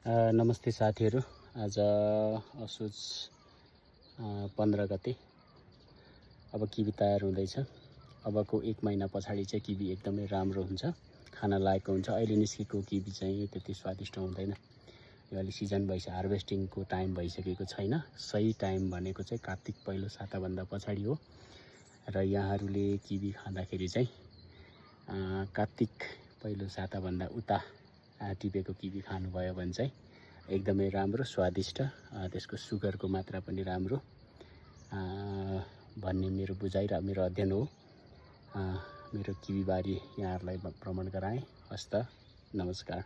नमस्ते साथीहरू। आज असोज 15 गते। अब किवी तयार हुँदैछ। अबको 1 महिना पछाडि चाहिँ किवी एकदमै राम्रो हुन्छ, खान लायकको हुन्छ। अहिले निस्केको किवी चाहिँ त्यति स्वादिष्ट हुँदैन। यो अलि सिजन भइसक्यो, हार्भेस्टिङको टाइम भइसकेको छैन। सही टाइम भनेको चाहिँ कार्तिक पहिलो साताभन्दा पछाडि हो। र यहाँहरूले किवी खाँदाखेरि चाहिँ कार्तिक पहिलो साताभन्दा उता टिपेको किवी खानुभयो भने चाहिँ एकदमै राम्रो स्वादिष्ट, त्यसको सुगरको मात्रा पनि राम्रो भन्ने मेरो बुझाइ र मेरो अध्ययन हो। मेरो किवी बारी यहाँहरूलाई भ्रमण गराएँ। हस्त, नमस्कार।